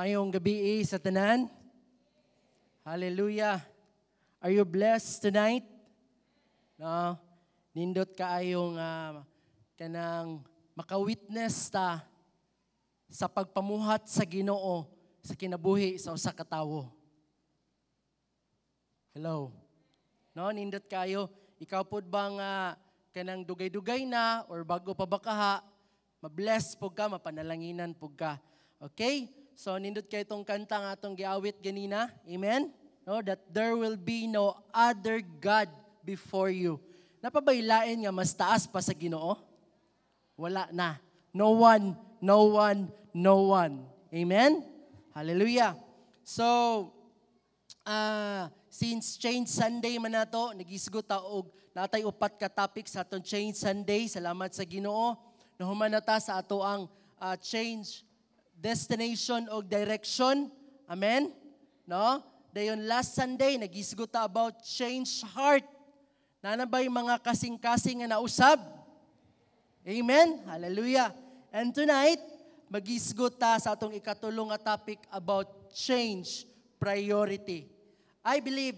Maayong gabi sa tanan. Hallelujah. Are you blessed tonight? No? Nindot kaayong kanang maka-witness ta sa pagpamuhat sa Ginoo sa kinabuhi sa usa ka tawo. Hello. No, nindot kayo. Ikaw pod ba nga kanang dugay-dugay na or bago pa ba kaha, mabless pud ka, mapanalanginan pud ka. Okay? So nindot kay itong kanta nga atong giawit ganina. Amen? No, that there will be no other God before you. Naa pa bay lain nga mas taas pa sa Ginoo? Wala na. No one, no one, no one. Amen? Hallelujah. So, since Change Sunday man nato, nagisgot ta og natay upat ka topic sa atong Change Sunday. Salamat sa Ginoo. Nahuman na ta sa ato ang change destination og direction. Amen? No? Dayon last Sunday nagisgot ta about change heart. Naa na ba'y mga kasing-kasing nga nausab? Amen? Hallelujah. And tonight, magisgot ta sa atong ikatulong nga topic about change priority. I believe,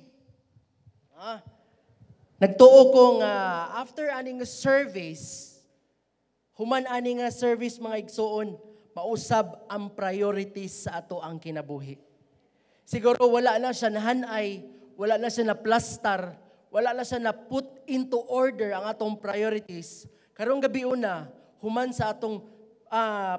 nagtuo ko nga after ani nga service, human ani nga service, mga igsuon, mausab ang priorities sa ato ang kinabuhi. Siguro wala na siya nahanay, wala na siya na plastar, wala na siya na put into order ang atong priorities. Karong gabi una, human sa atong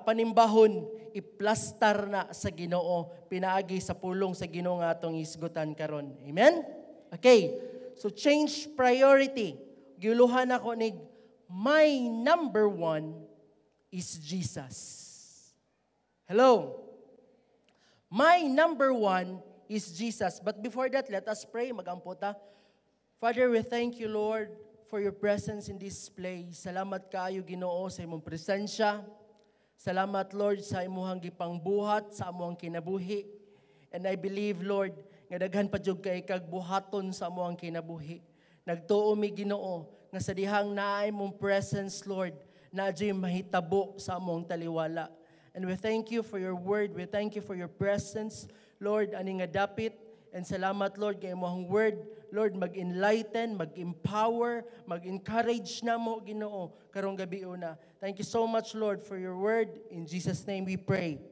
panimbahon, iplastar na sa Ginoo pinaagi sa pulong sa Ginoo nga atong isgutan karon. Amen? Okay. So change priority. Giuluhan ako ni "My number one is Jesus." Hello. My number one is Jesus. But before that, let us pray. Magampo ta. Father, we thank you, Lord, for your presence in this place. Salamat kaayo, Ginoo, sa imong presensya. Salamat, Lord, sa imuhang gipangbuhat sa among kinabuhi. And I believe, Lord, nga daghan pa jud kay kag buhaton sa among kinabuhi. Nagtuo mi, Ginoo, nga sa dihang naay imong presence, Lord, naa juy mahitabo sa among taliwala. And we thank you for your word. We thank you for your presence, Lord, ani nga dapit. And salamat, Lord, kay imong word, Lord, mag-enlighten, mag-empower, mag-encourage namo, Ginoo, karong gabi una. Thank you so much, Lord, for your word. In Jesus' name we pray.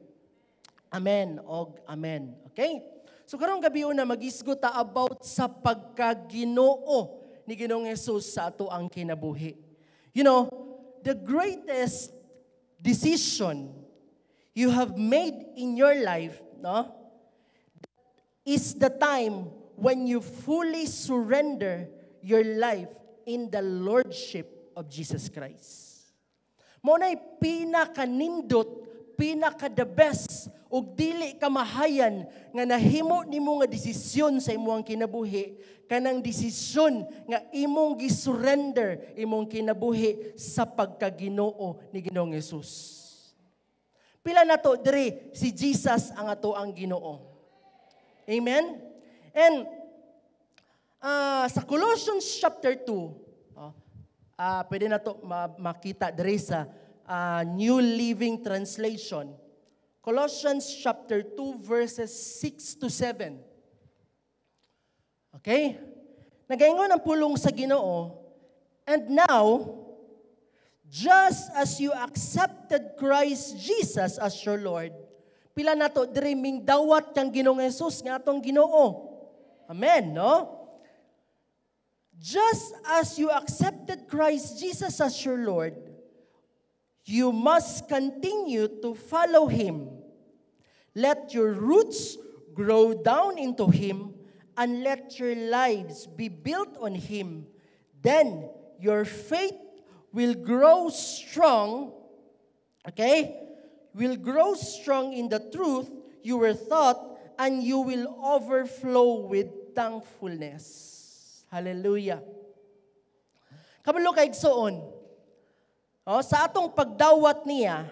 Amen og amen. Okay? So karong gabi una, magisgot ta about sa pagkaginoo ni Ginoong Jesus sa ato ang kinabuhi. The greatest decision you have made in your life, no, is the time when you fully surrender your life in the lordship of Jesus Christ. Mao na'y pinakanindot, pinaka the best ug dili ka mahayan nga nahimo nimo nga desisyon sa imong kinabuhi, kanang desisyon nga imong gisurrender imong kinabuhi sa pagkaginoo ni Ginoong Hesus. Pila na to diri si Jesus ang ato ang Ginoo? Amen? And sa Colossians chapter 2, oh, pwede na to makita diri sa New Living Translation. Colossians chapter 2 verses 6 to 7. Okay? Nagaingon ang pulong sa Ginoo, "And now, just as you accepted Christ Jesus as your Lord," pila na to diri mingdawat kang Ginoong Jesus nga atong Ginoo? Amen, no? "Just as you accepted Christ Jesus as your Lord, you must continue to follow Him. Let your roots grow down into Him and let your lives be built on Him. Then your faith will grow strong, okay? Will grow strong in the truth you were taught and you will overflow with thankfulness." Hallelujah. Kabalo kay igsuon, oh, sa atong pagdawat niya,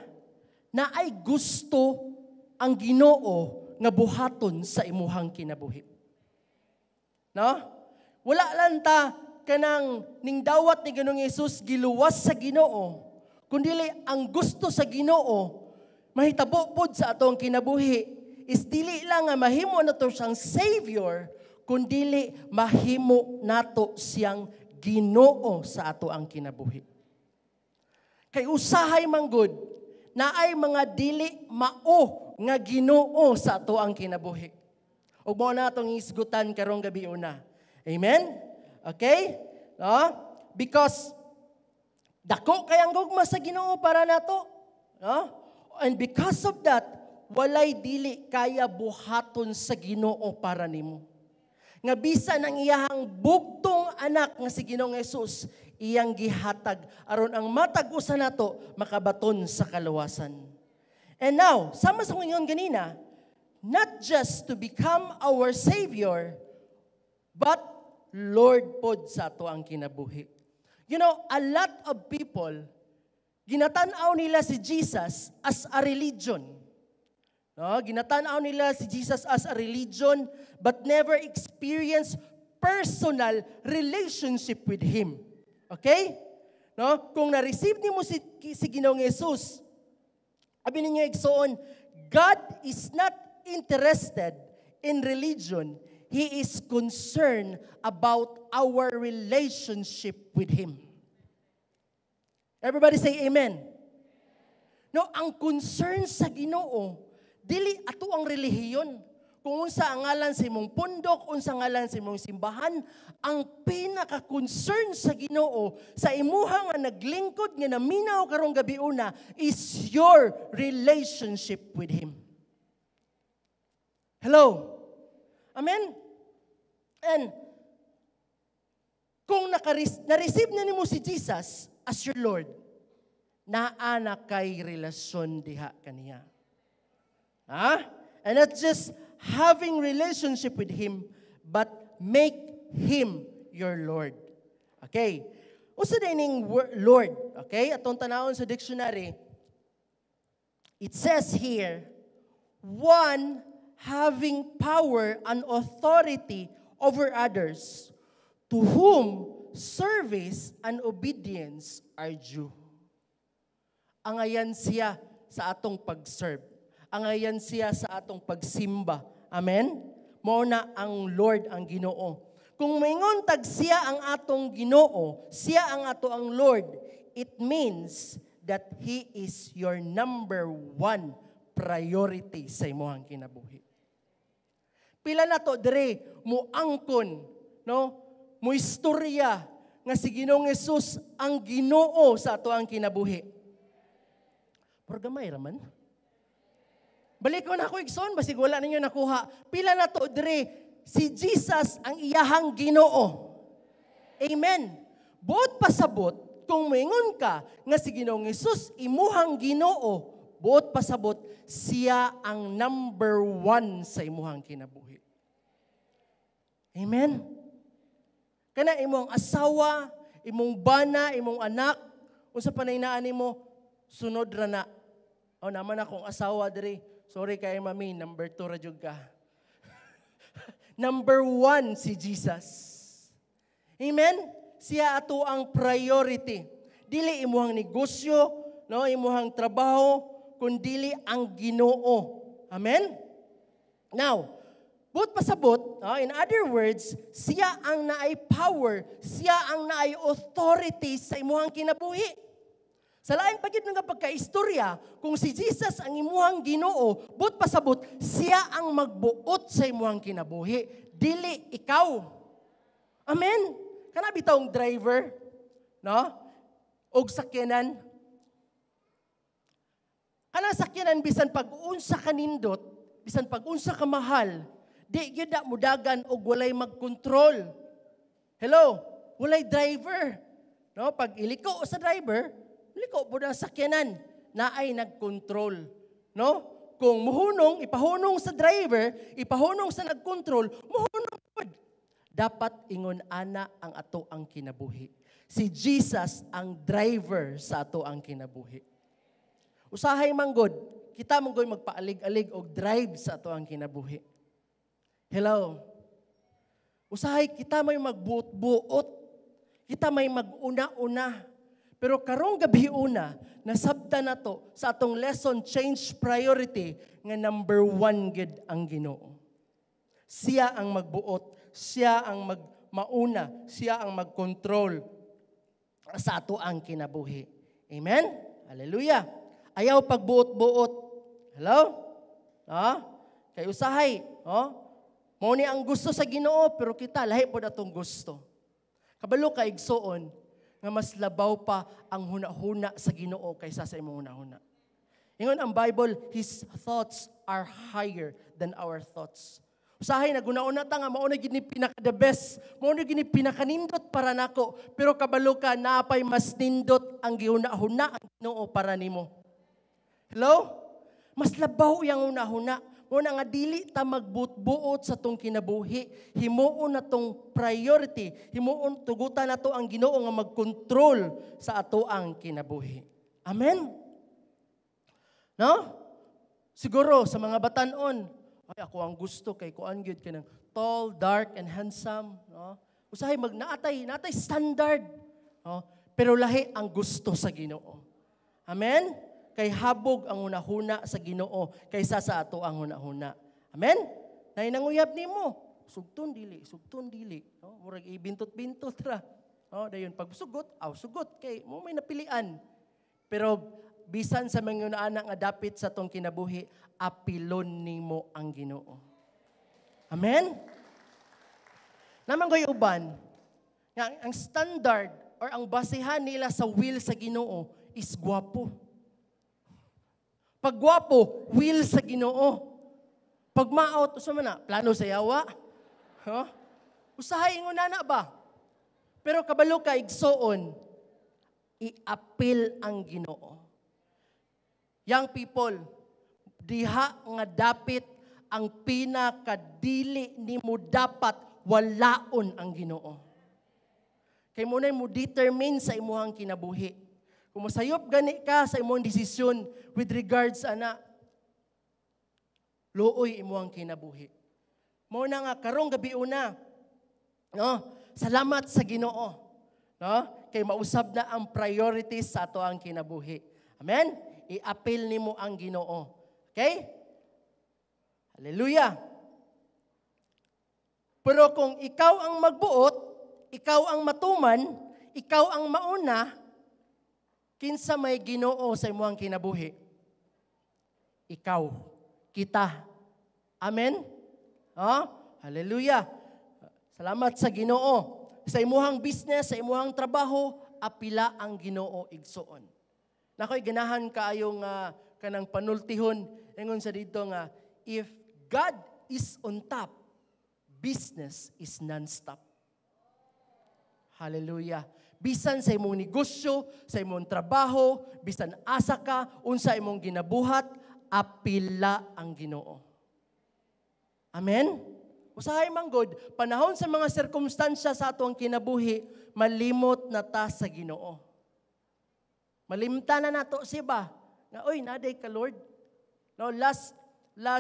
naay gusto ang Ginoo nga buhaton sa imuhang kinabuhi. No? Wala lang ta kanang ningdawat ni Ginoong Hesus, giluwas sa Ginoo, kundili ang gusto sa Ginoo mahitabo pod sa atong kinabuhi. is dili lang nga mahimo nato siyang Savior, kundili mahimo nato siyang Ginoo sa ato ang kinabuhi. Kay usahay manggod, naay mga dili mao nga Ginoo sa ato ang kinabuhi. Ug mao na atong isgutan karong gabi una. Amen? Okay? No? Because dako kay ang gugma sa Ginoo para nato. No? And because of that, walay dili kaya buhaton sa Ginoo para nimo. Nga bisan ang iyahang bugtong anak nga si Ginoong Jesus, iyang gihatag aron ang matag usa nato makabaton sa kaluwasan. And now, sama sa ingon ganina, not just to become our Savior, but Lord pod sa ato ang kinabuhi. A lot of people, ginatanaw nila si Jesus as a religion. No, ginatanaw nila si Jesus as a religion but never experience personal relationship with Him. Okay? No? Kung na-receive nimo si Ginoong Jesus, abi ninyo, igsoon, God is not interested in religion. He is concerned about our relationship with Him. Everybody say amen. No, ang concern sa Ginoo, dili ato ang relihiyon. Kung unsa ang ngalan sa imong pundok, unsa ngalan sa imong simbahan, ang pinaka-concern sa Ginoo sa imuha nga naglingkod nga naminaw karong gabi una is your relationship with Him. Hello? Amen? And kung na-receive na nimo si Jesus as your Lord, naa na kay relasyon diha kaniya. Ha? And not just having relationship with Him, but make Him your Lord. Okay? Unsa diay ning Lord? Okay? Atong tanawon sa dictionary, it says here, one having power and authority over others, to whom service and obedience are due. Angayan siya sa atong pag-serve. Angayan siya sa atong pagsimba. Amen? Mao na ang Lord, ang Ginoo. Kung maingon tag siya ang atong Ginoo, siya ang ato ang Lord, it means that He is your number one priority sa imong kinabuhi. Pila na to dire mo angkon, no? Mo istorya nga si Ginoong Jesus ang Ginoo sa ato ang kinabuhi. Pero gamay raman. Balik ko na ako, igsoon, basig wala ninyo nakuha. Pila na to dire si Jesus ang iyahang Ginoo? Amen. Buot pasabot, kung moingon ka nga si Ginoong Jesus imuhang Ginoo, buot pasabot siya ang number one sa imuhang kinabuhi. Amen. Kana imong asawa, imong bana, imong anak, unsa pa naa nimo, sunod ra na. O naman akong asawa diri. Sorry kay mami, number 2 ra jud ka. Number 1 si Jesus. Amen? Siya ato ang priority. Dili imuhang negosyo, no, imuhang trabaho, kundili ang Ginoo. Amen? Now, buot pasabot, no, in other words, siya ang naay power, siya ang naay authority sa imuhang kinabuhi. Sa lain pa gyud nga pagkaistorya, kung si Jesus ang imuhang Ginoo, buot pasabot, siya ang magbuot sa imuhang kinabuhi, dili ikaw. Amen? Kana bitawng driver, no? Og sakyanan. Kana sakyanan, bisan pag unsa ka nindot, bisan pag unsa ka mahal, di gyud na mudagan og walay magkontrol. Hello? Walay driver. No, pag iliko sa driver, liko po ang sakyanan na ay nagkontrol. No? Kung muhunong, ipahunong sa driver, ipahunong sa nagkontrol, muhunong pod. Dapat ingon ana ang ato ang kinabuhi. Si Jesus ang driver sa ato ang kinabuhi. Usahay manggod, kita manggod magpaalig-alig og drive sa ato ang kinabuhi. Hello? Usahay kita may magbuot-buot. Kita may mag-una-una. Pero karong gabi una, nasabta na to sa atong lesson change priority nga number one gid ang Ginoo. Siya ang magbuot, siya ang magmauna, siya ang magkontrol sa ato ang kinabuhi. Amen? Hallelujah. Ayaw pagbuot-buot. Hello? Ha? Kay usahay, oh? Mao ni ang gusto sa Ginoo, pero kita lahi pod atong gusto. Kabalo ka, igsuon, nga mas labaw pa ang huna-huna sa Ginoo kaysa sa imong huna-huna. Ingon ang Bible, His thoughts are higher than our thoughts. Usahay naguna-una ta nga mao na gid ni pinaka the best, mao na gid ni pinakanindot para nako, pero kabalo ka napay mas nindot ang gihuna-huna ang Ginoo para nimo. Hello? Mas labaw yang huna-huna. Mao na nga dili ta magbuot-buot sa tong kinabuhi. Himuon na tong priority. Himuon, tugutan na to ang Ginoo nga magkontrol sa ato ang kinabuhi. Amen? No? Siguro sa mga batanon, ay, ako ang gusto kay kuan gyud kanang tall, dark and handsome, no? Usahay mag naatay standard, no? Pero lahi ang gusto sa Ginoo. Amen? Kay habog ang hunahuna sa Ginoo kaysa sa ato ang hunahuna. Amen? Nay nanguyab nimo, sugton dili, no? Murag ibintot-bintot ra. No, dayon pag sugot, aw sugot kay mo may napilian. Pero bisan sa mga anak nga dapit sa tong kinabuhi, apilon nimo ang Ginoo. Amen? Naman ko'y uban, nga ang standard or ang basehan nila sa will sa Ginoo is gwapo. Pag gwapo, will sa Ginoo. Pag maot, usa man na, plano sa yawa. Huh? Usahay ingon na ba? Pero kabalo ka igsuon, i-apil ang Ginoo. Young people, diha nga dapit ang pinakadili nimo dapat walaon ang Ginoo. Kay mo mo determine sa imuhang kinabuhi. Kung masayop gani ka sa imong desisyon with regards ana, luoy imuhang kinabuhi. Mao na nga karong gabi una, no? Salamat sa Ginoo, no? Kay mausab na ang priorities sa ato ang kinabuhi. Amen? I-appeal nimo ang Ginoo. Okay? Hallelujah. Pero kung ikaw ang magbuot, ikaw ang matuman, ikaw ang mauna, kinsa may Ginoo sa imong kinabuhi? Ikaw. Kita. Amen? Oh? Hallelujah. Salamat sa Ginoo. Sa imuhang business, sa imuhang trabaho, apila ang Ginoo, igsuon. Nakoy ganahan kaayo nga kanang panultihon ingon sa dito nga if God is on top, business is non-stop. Hallelujah. Bisan sa imong negosyo, sa imong trabaho, bisan asa ka, unsa imong ginabuhat, apila ang Ginoo. Amen? Usahay man god, panahon sa mga sirkumstansya sa ato ang kinabuhi, malimot na ta sa Ginoo. Malimta na nato siya ba? Nga, oy, naday ka, Lord. No, last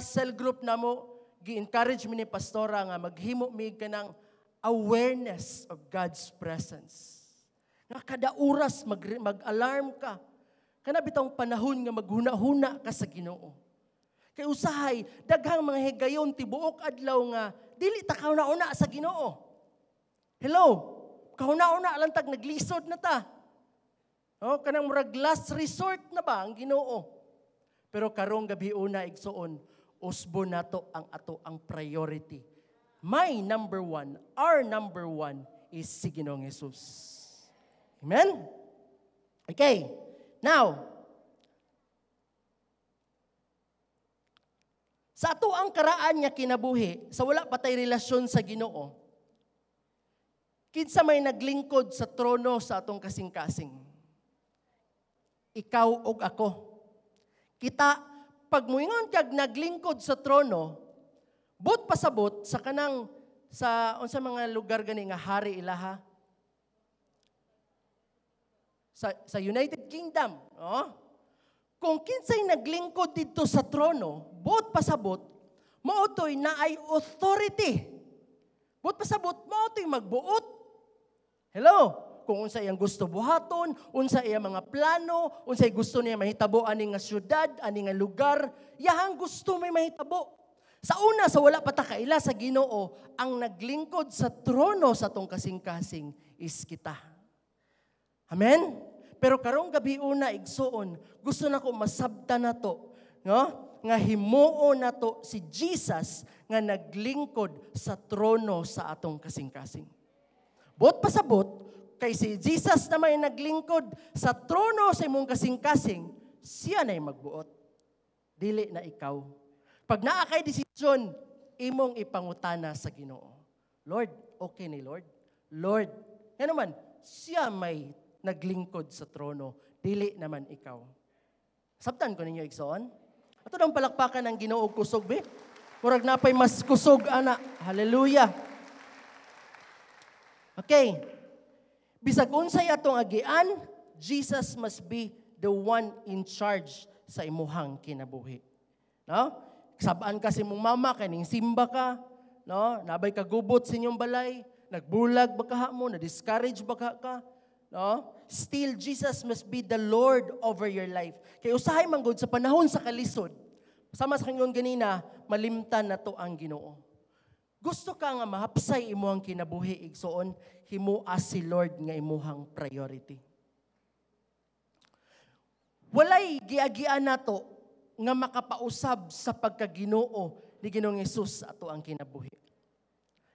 cell group na mo, gi-encourage mi ni pastora nga maghimo mi kanang awareness of God's presence. Nga kada oras mag-alarm ka. Kana bitong panahon nga maghuna-huna ka sa Ginoo. Kay usahay daghang mga higayon tibuok adlaw nga dili ta kahuna-una sa Ginoo. Hello? Kahuna-una lang tag naglisod na ta. Oh, kanang murag last resort na ba ang Ginoo? Pero karong gabi una, igsuon, usbo nato ang ato ang priority. My number one, our number one is si Ginoong Jesus. Amen? Okay. Now, sa ato ang karaan nga kinabuhi, sa wala pa tay relasyon sa Ginoo, kinsa may naglingkod sa trono sa atong kasing-kasing? Ikaw ug ako. Kita, pag muingon kag naglingkod sa trono, but pasabot sa kanang, sa unsa mga lugar gani nga hari ilaha? Sa United Kingdom, no? Kung kinsay naglingkod didto sa trono, buot pasabot, mao toy naay authority. Buot pasabot, mao toy magbuot. Hello? Kung unsa iyang gusto buhaton, unsa iyang mga plano, unsay gusto niya mahitabo ani nga syudad, ani nga lugar, iyahang gusto may mahitabo. Sa una, sa wala pa ta kaila sa Ginoo, ang naglingkod sa trono sa atong kasing-kasing is kita. Amen? Pero karong gabi una, igsuon, gusto nako masabta nato, no? Nga himuo nato si Jesus nga naglingkod sa trono sa atong kasing-kasing. Buot pasabot, kay si Jesus na may naglingkod sa trono sa imong kasing-kasing, siya na'y magbuot. Dili na ikaw. Pag naa kay desisyon, imong ipangutana sa Ginoo. "Lord, okay ni, Lord? Lord." Yan naman, siya may naglingkod sa trono, dili naman ikaw. Sabtan ko ninyo, igsoon? Ato nang palakpakan ng Ginoo kusog be. Murag napay mas kusog ana. Hallelujah. Okay. Bisag unsay atong agian, Jesus must be the one in charge sa imuhang kinabuhi. No? Sabaan ka sa imong mama kay ning simba ka, no? Nabay ka gubot sa inyong balay, nagbulag ba kaha mo, na-discourage ba ka, no? Still, Jesus must be the Lord over your life. Kay usahay man gud sa panahon sa kalisod, sama sa kanyong ganina, malimtan nato ang Ginoo. Gusto ka nga mahapsay imuhang kinabuhi, igsoon, himua si Lord nga imuhang priority. Walay giagian nato nga makapausab sa pagkaginoo ni Ginoong Hesus sa ato ang kinabuhi.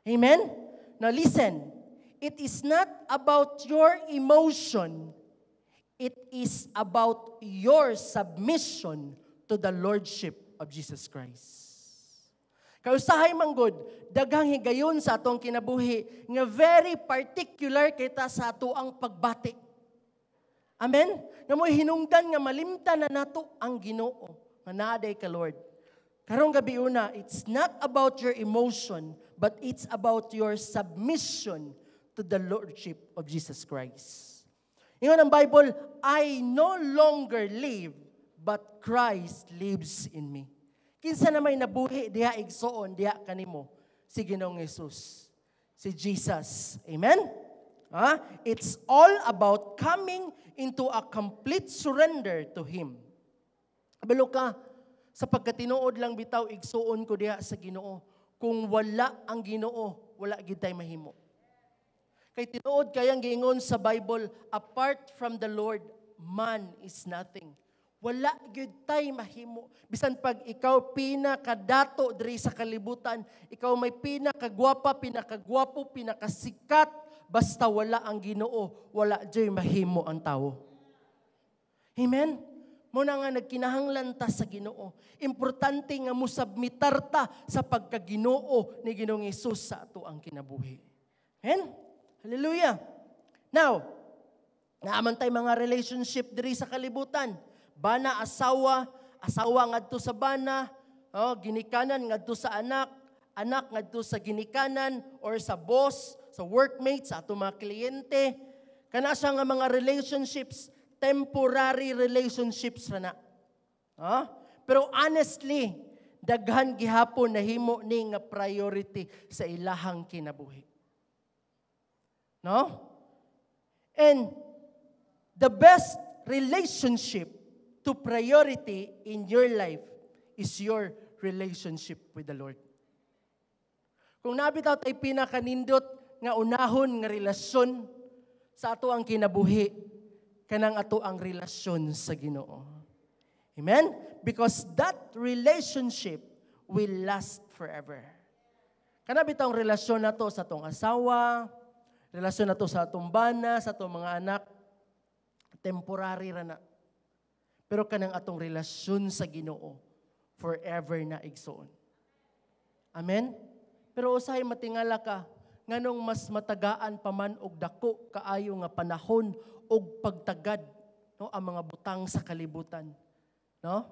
Amen? Now listen, it is not about your emotion, it is about your submission to the Lordship of Jesus Christ. Kausahay man gud, daghang higayon sa atong kinabuhi nga very particular kita sa ato ang pagbati. Amen? Nga mo hinungdan nga malimtan na nato ang Ginoo. Nga naa diay ka, Lord. Karong gabi una, it's not about your emotion, but it's about your submission to the Lordship of Jesus Christ. Ingon ang Bible, "I no longer live, but Christ lives in me." Kinsa na may nabuhi diha, igsoon, diha kanimo? Si Ginoong Jesus. Si Jesus. Amen? Ha? It's all about coming into a complete surrender to Him. Kabalo ka, sa pagkatinuod lang bitaw, igsuon ko diha sa Ginoo. Kung wala ang Ginoo, wala gid tay mahimo. Kay tinuod kayang giingon sa Bible, "Apart from the Lord, man is nothing." Wala gyud tay mahimo. Bisan pag ikaw pinakadato diri sa kalibutan, ikaw may pinakagwapa, pinakagwapo, pinakasikat, basta wala ang Ginoo, wala jud mahimo ang tawo. Amen? Mao na nga nagkinahanglan ta sa Ginoo. Importante nga musubmitar ta sa pagkaginoo ni Ginoong Hesus sa ato ang kinabuhi. Amen? Hallelujah. Now, naa man tay mga relationship diri sa kalibutan. Bana, asawa, asawa ngadto sa bana, oh, ginikanan ngadto sa anak, anak ngadto sa ginikanan or sa boss, sa workmates, sa ato mga kliyente. Kana siya nga mga relationships, temporary relationships ra na. Ha? Pero honestly, daghan gihapon nahimo ni nga priority sa ilahang kinabuhi. No? And the best relationship to priority in your life is your relationship with the Lord. Kung naa bitaw tay pinakanindot nga unahon nga relasyon sa ato ang kinabuhi, kanang ato ang relasyon sa Ginoo. Amen? Because that relationship will last forever. Kana bitawng relasyon nato sa atong asawa, relasyon nato sa atong bana, sa atong mga anak, temporary ra na. Pero kanang atong relasyon sa Ginoo, forever na, igsoon. Amen? Pero usahay matingala ka, nganong mas matagaan pa man og dako kaayo nga panahon og pagtagad, no, ang mga butang sa kalibutan, no?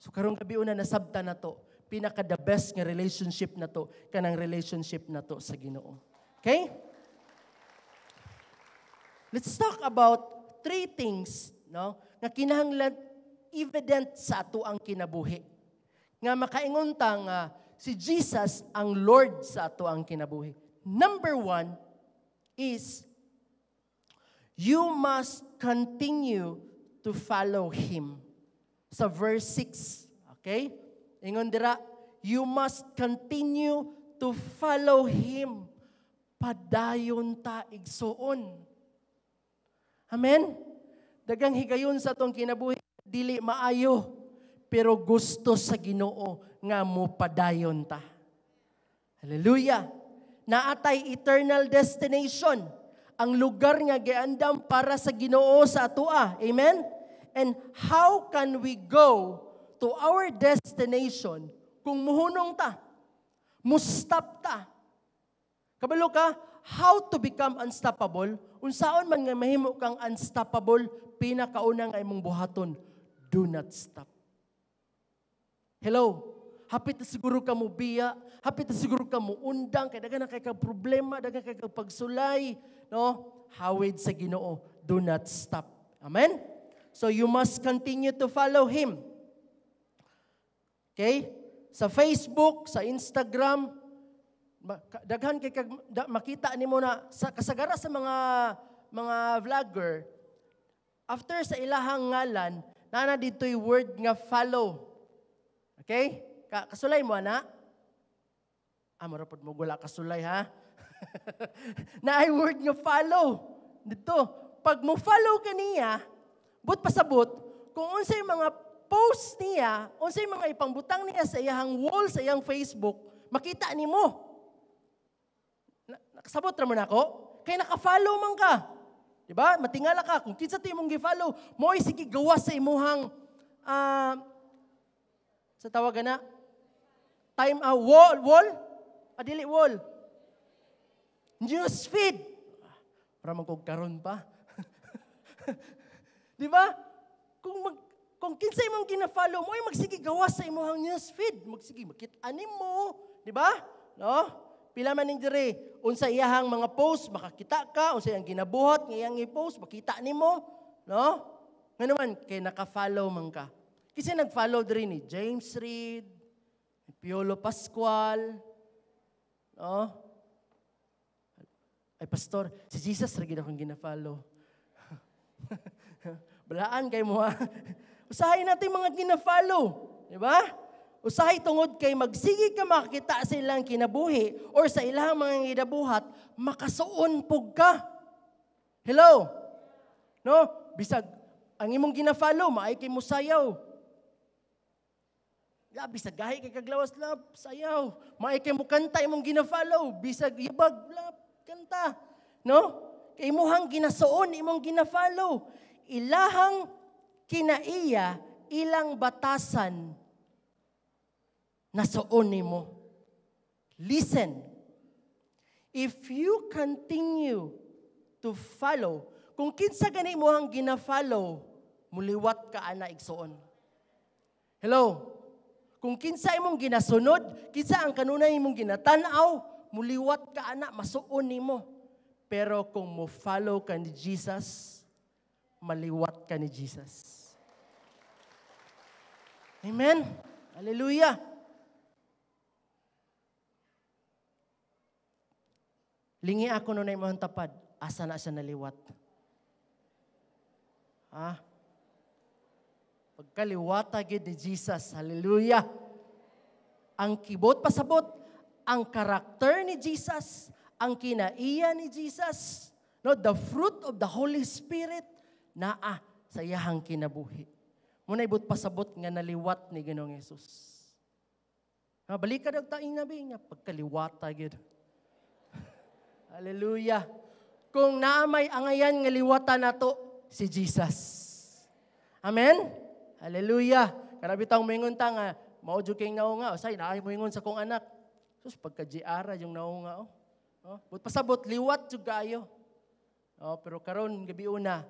So karong gabi una, nasabta na to, pinaka the best nga relationship na to kanang relationship na to sa Ginoo. Okay? Let's talk about three things, no, nga kinahanglan evident sa ato ang kinabuhi. Nga makaingon ta nga si Jesus ang Lord sa ato ang kinabuhi. Number one is You must continue to follow Him. Sa verse 6, okay? Ingon dira, you must continue to follow Him. Padayon ta, igsuon. Amen? Daghang higayon sa atong kinabuhi, dili maayo, pero gusto sa Ginoo nga mo padayon ta. Hallelujah! Naa tay eternal destination, ang lugar nga giandam para sa Ginoo sa atoa. Amen? And how can we go to our destination kung muhunong ta? Mustop ta? Kabalo ka, how to become unstoppable? Unsaon man nga mahimo kang unstoppable, pinakauna nga imong buhaton, do not stop. Hello? Hapit na siguro ka mo biya, hapit na siguro ka mo undang, kay daghan na kay kag problema, daghan kay kag pagsulay, no? Hawid sa Ginoo, do not stop. Amen? So you must continue to follow Him. Okay? Sa Facebook, sa Instagram, daghan kay kag makita nimo na sa kasagara sa mga vlogger, after sa ilahang ngalan, naa na dito'y word nga "follow". Okay? Kasulay mo ana? Ah, mura pod mo wala kasulay ha. Naay word nga "follow". Dito, pag mo follow ka niya, but pasabot, kung unsay mga post niya, unsay mga ipangbutang niya sa iyang wall, sa iyang Facebook, makita nimo. Nakasabot ra mo nako? Kay naka-follow man ka. Di ba? Matingala ka kung kinsa to imong gi-follow, mo sige gawas sa imuhang sa tawagan na time wall wall dili wall, news feed para man kog karon pa. Di ba? Kung kinsa imong gina-follow mo ay magsige gawas sa imong news feed, magsige makita nimo, di ba? No? Pila man ning dire, unsa iyahang mga post makakita ka, unsa iyang ginabuhat nga iyang i-post makita nimo, no? Ngano man? Kay naka-follow man ka. Kasi nag-follow diri ni James Reid, ni Piolo Pascual, no? Ay, pastor, si Jesus ra gid akong gina-follow. Balaan kay mo ha. Usahay natin mga gina-follow, di ba? Usahay tungod kay magsige ka makakita sa ilang kinabuhi or sa ilang mga ginabuhat, makasuon pug ka. Hello? No? Bisag ang imong gina-follow, maay kay mo sayaw. Ya, bisag gahi kay kaglawas lap, sayaw. Maay kay mo kanta imong gina-follow, bisag yabag lap, kanta. No? Kay imuhang ginasuon, imong gina-follow. Ilahang kinaiya, ilang batasan, nasuon nimo. Listen. If you continue to follow, kung kinsa gani mo ang gina-follow, muliwat ka ana, igsuon. Hello? Kung kinsa imong ginasunod, kinsa ang kanunay imong ginatan-aw, muliwat ka ana, masuon nimo. Pero kung mo follow ka ni Jesus, maliwat ka ni Jesus. Amen? Hallelujah. Lingi ako nun ay imong tapad, asa na siya naliwat? Ha? Pagkaliwata gid ni Jesus, hallelujah. Ang kibot pasabot, ang karakter ni Jesus, ang kinaiya ni Jesus, no, the fruit of the Holy Spirit, naa sa iyahang kinabuhi. Muna ibot pasabot nga naliwat ni Ginoong Hesus. Nga balik ka taing nabi nga pagkaliwata gid. Hallelujah. Kung naa may angayan nga liwatan nato, si Jesus. Amen? Hallelujah. Karabi tang moingon ta nga mao jud kay naunga, usay naay moingon sa kong anak. Sus, pagka GR yung naunga oh. Oh, but pasabot liwat jud kaayo. Oh, pero karon gabi una,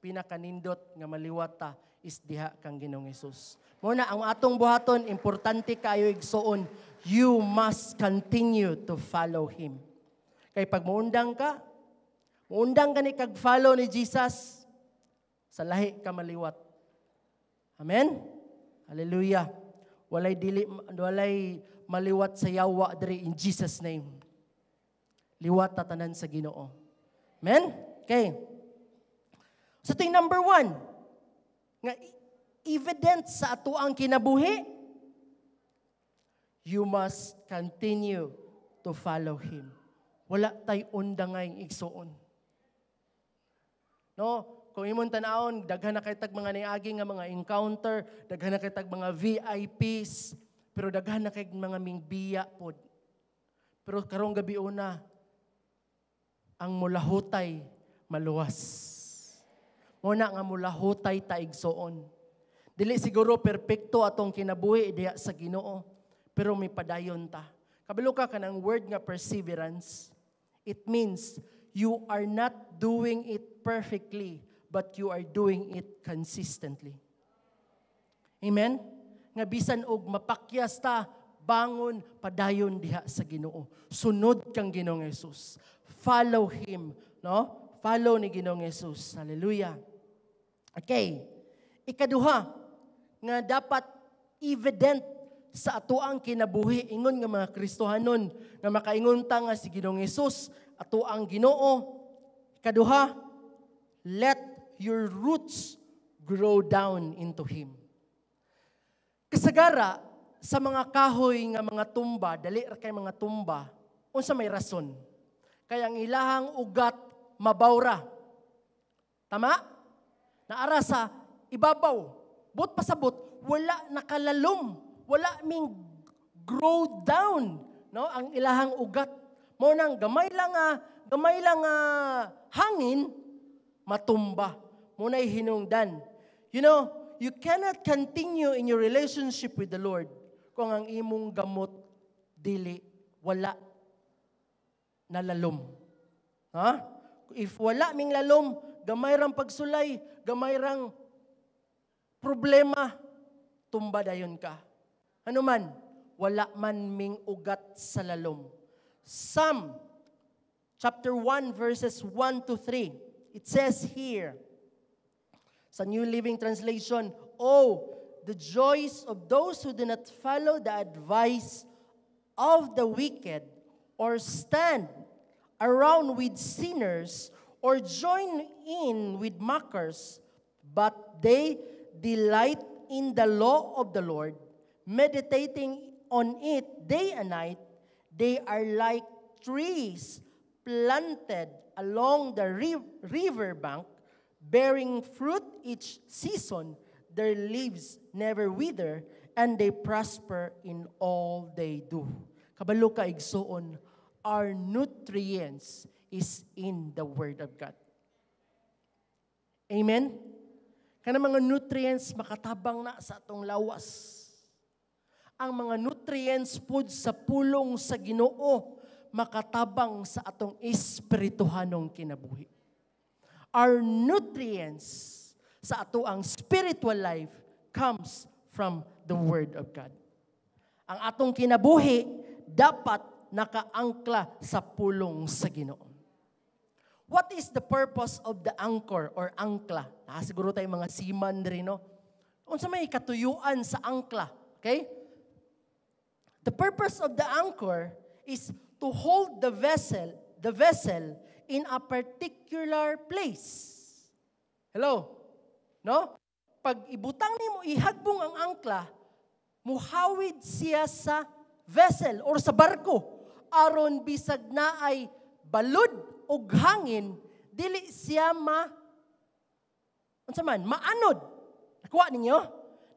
pinakanindot nga maliwat ta is diha kang Ginoong Hesus. Muna ang atong buhaton, importante kaayo, igsuon, you must continue to follow Him. Kay pag muundang ka ni kag follow ni Jesus, sa lahi ka maliwat. Amen? Hallelujah. Walay dili walay maliwat sa yawa diri in Jesus' name. Liwat ta tanan sa Ginoo. Amen? Okay. So ting number one, nga evident sa ato ang kinabuhi, you must continue to follow Him. Wala tay undangay igsuon. No? Kung imong tan-awon, daghan na kay tag mga niagi nga mga encounter, daghan na kay tag mga VIPs, pero daghan na kay mga mingbiya pod. Pero karong gabi una, ang mulahutay maluwas. Muna nga mulahutay ta, igsoon. Dili siguro perpekto atong kinabuhi diha sa Ginoo, pero may padayon ta. Kabalo ka kanang word nga perseverance, it means you are not doing it perfectly, but you are doing it consistently. Amen? Nga bisan og mapakyas ta, bangon padayon diha sa Ginoo. Sunod kang Ginoong Jesus. Follow Him, no? Follow ni Ginoong Jesus. Hallelujah. Okay. Ikaduha nga dapat evident sa atoang kinabuhi ingon nga mga Kristohanon nga makaingon ta nga si Ginoong Jesus ato ang Ginoo. Ikaduha, let your roots grow down into Him. Kasagara sa mga kahoy nga mga tumba, dali ra kay mga tumba, unsa may rason? Kay ang ilahang ugat mabawra. Tama? Naara sa ibabaw. Buot pasabot, wala nakalalom, wala ming grow down, no, ang ilahang ugat. Mo nang gamay lang nga hangin, matumba. Mo na'y hinungdan. You cannot continue in your relationship with the Lord kung ang imong gamot dili wala nalalom. Ha? If wala ming lalom, gamay rang pagsulay, gamay rang problema, tumba dayon ka. Ano man, wala man ming ugat sa lalom. Psalm chapter 1 verses 1 to 3. It says here, sa New Living Translation, "Oh, the joys of those who do not follow the advice of the wicked or stand around with sinners or join in with mockers, but they delight in the law of the Lord, meditating on it day and night. They are like trees planted along the river bank, bearing fruit each season. Their leaves never wither, and they prosper in all they do." Kabalo ka, igsuon, our nutrients is in the Word of God. Amen? Kana mga nutrients makatabang na sa atong lawas. Ang mga nutrients pud sa pulong sa Ginoo makatabang sa atong espirituhanong kinabuhi. Our nutrients sa ato ang spiritual life comes from the Word of God. Ang atong kinabuhi dapat nakaangkla sa pulong sa Ginoo. What is the purpose of the anchor or angkla? Ah, siguro tayo mga seaman rin, no? Unsa may katuyuan sa angkla? Okay? The purpose of the anchor is to hold the vessel in a particular place. Hello? No? Pag ibutang nimo, ihagbong ang angkla, muhawid siya sa vessel or sa barko aron bisag naay balud og hangin, dili siya ma unsa man maanod. Nakuha ninyo?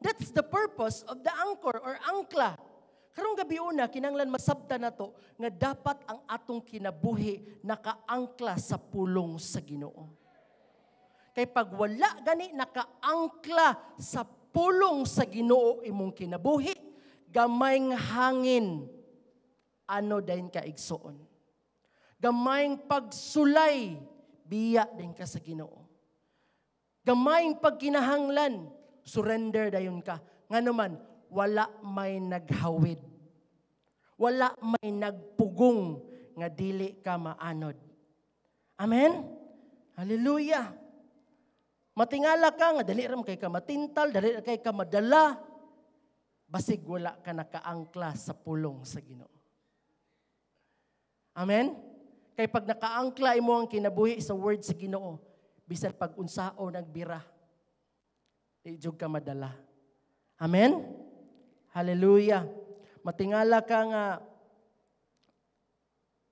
That's the purpose of the anchor or angkla. Karong gabi una, kinanglan masabta nato nga dapat ang atong kinabuhi nakaangkla sa pulong sa Ginoo. Kay pag wala gani nakaangkla sa pulong sa Ginoo imong kinabuhi, gamayng hangin, ano din ka, igsuon. Gamayng pagsulay, biya din ka sa Ginoo. Gamayng pagkinahanglan, surrender dayon ka. Ngano man, wala may naghawid. Wala may nagpugong nga dili ka maanod. Amen? Hallelujah. Matingala ka nga dali ra kay ka matintal, dali ra kay ka madala. Basig wala ka nakaangkla sa pulong sa Ginoo. Amen? Kay pag nakaangkla imo ang kinabuhi sa word sa Ginoo, Bisan pag unsao nagbira, di jud ka madala. Amen? Hallelujah. Matingala ka nga,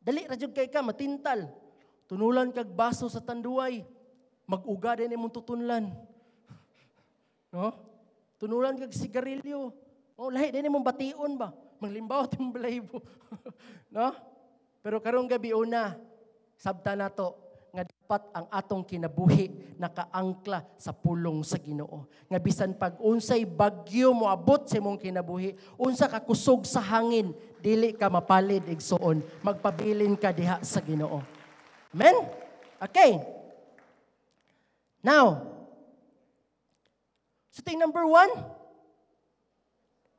dali ra jud kay ka, matintal. Tunulan kag baso sa Tanduay, mag-uga din imong tutunlan. No? Tunulan kag sigarilyo. Oh, lahi din imong bation ba? Manglimbaw imong balahibo. No? Pero karong gabi una, sabta nato nga dapat ang atong kinabuhi nakaangkla sa pulong sa Ginoo. Nga bisan pag unsay bagyo moabot sa imong kinabuhi, unsa ka kusog sa hangin, dili ka mapalid, igsuon, magpabilin ka diha sa Ginoo. Amen? Okay. Now, so thing number one,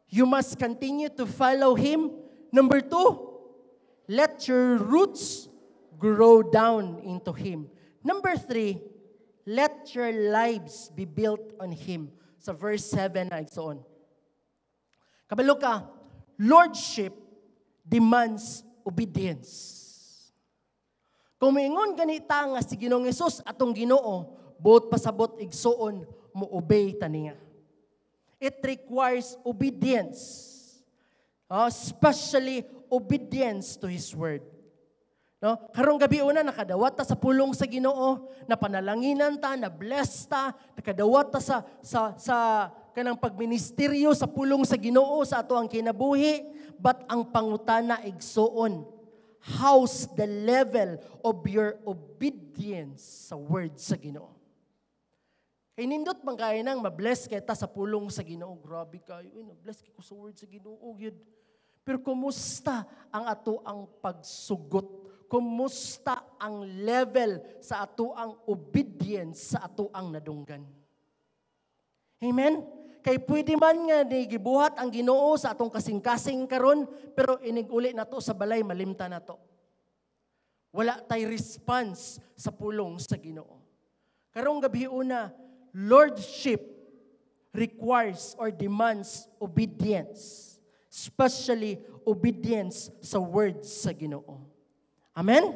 you must continue to follow Him. Number two, let your roots grow down into Him. Number three, let your lives be built on Him. Sa verse 7 na, igsoon. Kabalo ka, lordship demands obedience. Kung moingon ganita nga si Ginoong Hesus atong Ginoo, buot pasabot, igsuon, mo obey ta niya. It requires obedience. Especially obedience to His word. No? Karong gabi una, nakadawat ta sa pulong sa Ginoo, napanalanginan ta, na bless ta, nakadawat ta sa kanang pagministeryo sa pulong sa Ginoo sa ato ang kinabuhi, but ang pangutana, igsuon, how's the level of your obedience sa word sa Ginoo? Kay nindot man kaayo nang mabless kay ta sa pulong sa Ginoo. Grabe kayo, uy, na-bless kay ko sa word sa Ginoo gyud. Pero kumusta ang ato ang pagsugot? Kumusta ang level sa ato ang obedience sa ato ang nadunggan? Amen? Kay pwede man nga ni gibuhat ang Ginoo sa atong kasing-kasing karon, pero inig uli nato sa balay, malimta nato. Wala tay response sa pulong sa Ginoo. Karong gabi una, lordship requires or demands obedience, especially obedience sa words sa Ginoo. Amen?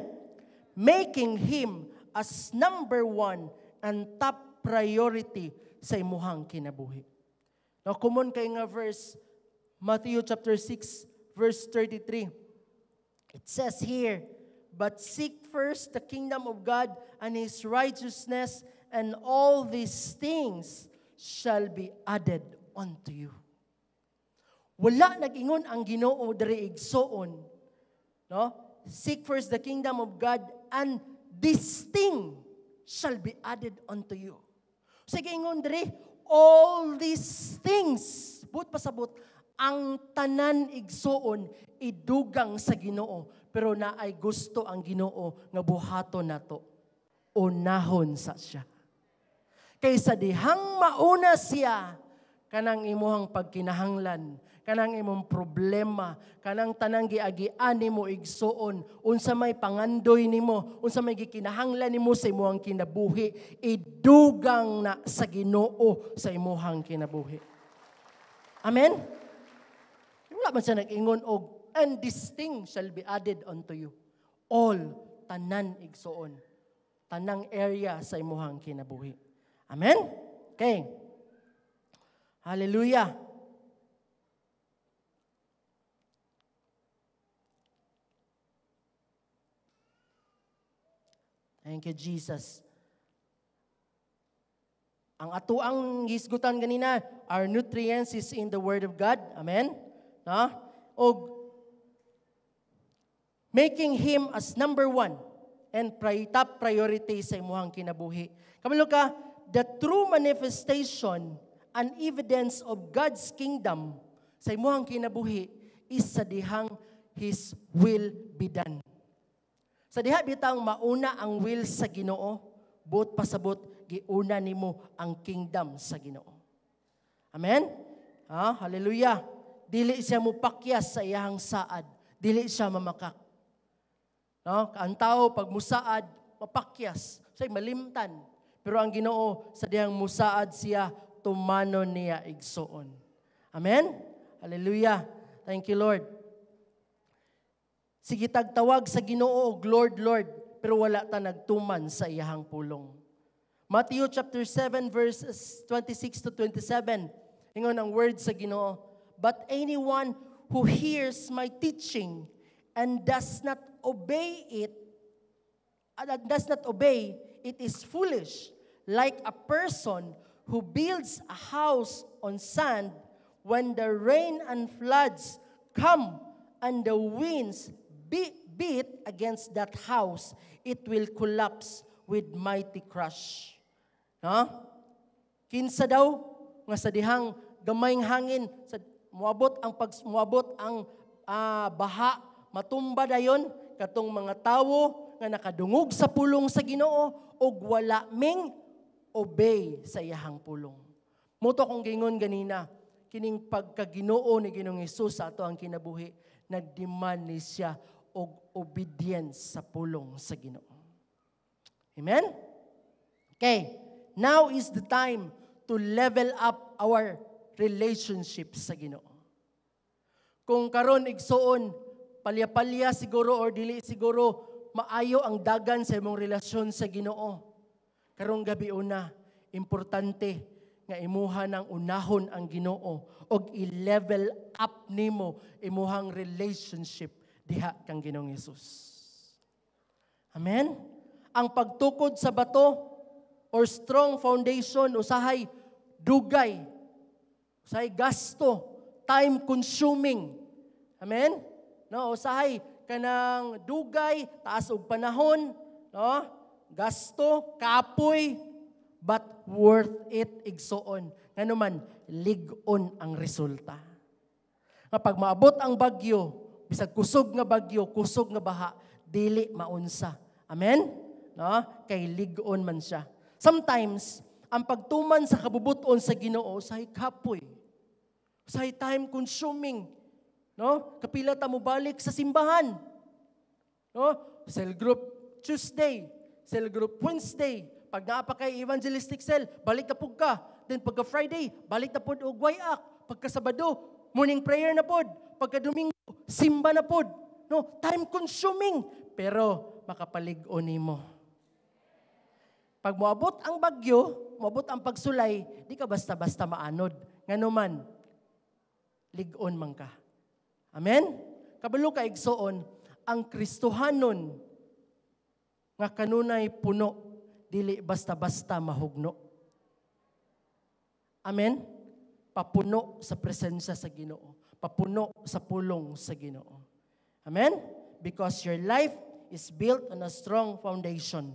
Making Him as number one and top priority sa imuhang kinabuhi. Now, common kay nga verse, Matthew chapter 6, verse 33. It says here, "But seek first the kingdom of God and His righteousness, and all these things shall be added unto you." Wala nag-ingon ang Ginoo diri, igsuon, no? "Seek first the kingdom of God and this thing shall be added unto you." Sige, ingon diri, all these things. Buot pasabot, ang tanan, igsuon, idugang sa Ginoo, pero naay gusto ang Ginoo nga buhaton nato. Unahon sa siya. Kaysa dihang mauna siya, kanang imuhang pagkinahanglan, kanang imong problema, kanang tanang giagian nimo, igsuon, unsa may pangandoy nimo, unsa may gikinahanglan nimo sa imuhang kinabuhi, idugang na sa Ginoo sa imuhang kinabuhi. Amen? Wala man siya nag-ingon og "and this thing shall be added unto you." All, tanan, igsuon. Tanang area sa imuhang kinabuhi. Amen? Okay. Hallelujah. Thank you, Jesus. Ang ato ang hisgutan ganina, our nutrients is in the Word of God. Amen? No? Og making Him as number one and top priority sa imuhang kinabuhi. Kabalo ka, the true manifestation and evidence of God's kingdom sa imuhang kinabuhi is sa dihang His will be done. Sa diha bitang mauna ang will sa Ginoo, buot pasabot giuna nimo ang kingdom sa Ginoo. Amen? Ha? Hallelujah. Dili siya mupakyas sa iyahang saad, dili siya mamakak. No? Ang tao pag musaad, mapakyas, say malimtan. Pero ang Ginoo, sa dihang musaad siya, tumanon niya, igsuon. Amen? Hallelujah. Thank you, Lord. Sige tagtawag sa Ginoo og "Lord, Lord," pero wala ta nagtuman sa iyahang pulong. Matthew chapter 7 verses 26 to 27. Ingon ang word sa Ginoo, "But anyone who hears my teaching and does not obey it, and does not obey, it is foolish, like a person who builds a house on sand. When the rain and floods come and the winds beat against that house, it will collapse with mighty crash." No? Kinsa daw nga sa dihang gamayng hangin sa moabot ang baha, matumba dayon? Katong mga tawo nga nakadungog sa pulong sa Ginoo ug wala ming obey sa iyahang pulong. Mao to akong giingon ganina, kining pagkaginoo ni Ginoong Hesus sa ato ang kinabuhi, nagdemand ni siya og obedience sa pulong sa Ginoo. Amen? Okay, now is the time to level up our relationship sa Ginoo. Kung karon, igsuon, palya-palya siguro or dili siguro maayo ang dagan sa imong relasyon sa Ginoo, karong gabi una, importante nga imuha ng unahon ang Ginoo og i-level up nimo imuhang relationship diha kang Ginoong Hesus. Amen? Ang pagtukod sa bato or strong foundation usahay dugay, usahay gasto, time consuming. Amen? No, usahay kanang dugay, taas og panahon, no? Gasto, kapoy, but worth it, igsuon. Ngano man, lig-on ang resulta. Nga pag maabot ang bagyo, bisag kusog nga bagyo, kusog nga baha, dili maunsa. Amen? No? Kay lig-on man siya. Sometimes, ang pagtuman sa kabubuton sa Ginoo usahay kapoy, usahay time consuming. No? Kapila ta mo balik sa simbahan. No? Cell group Tuesday, cell group Wednesday. Pag naa pa kay evangelistic cell, balik na pud ka. Then pagka Friday, balik na pud og wayak. Pagka Sabado, morning prayer na pod. Pagka Domingo, simba na pod. No, time consuming pero makapalig-on nimo. Pag moabot ang bagyo, moabot ang pagsulay, di ka basta-basta maanod. Ngano man, lig-on man ka. Amen? Kabalo ka, igsoon, ang Kristohanon nga kanunay puno, dili basta-basta mahugno. Amen? Papuno sa presensya sa Ginoo. Papuno sa pulong sa Ginoo. Amen? Because your life is built on a strong foundation.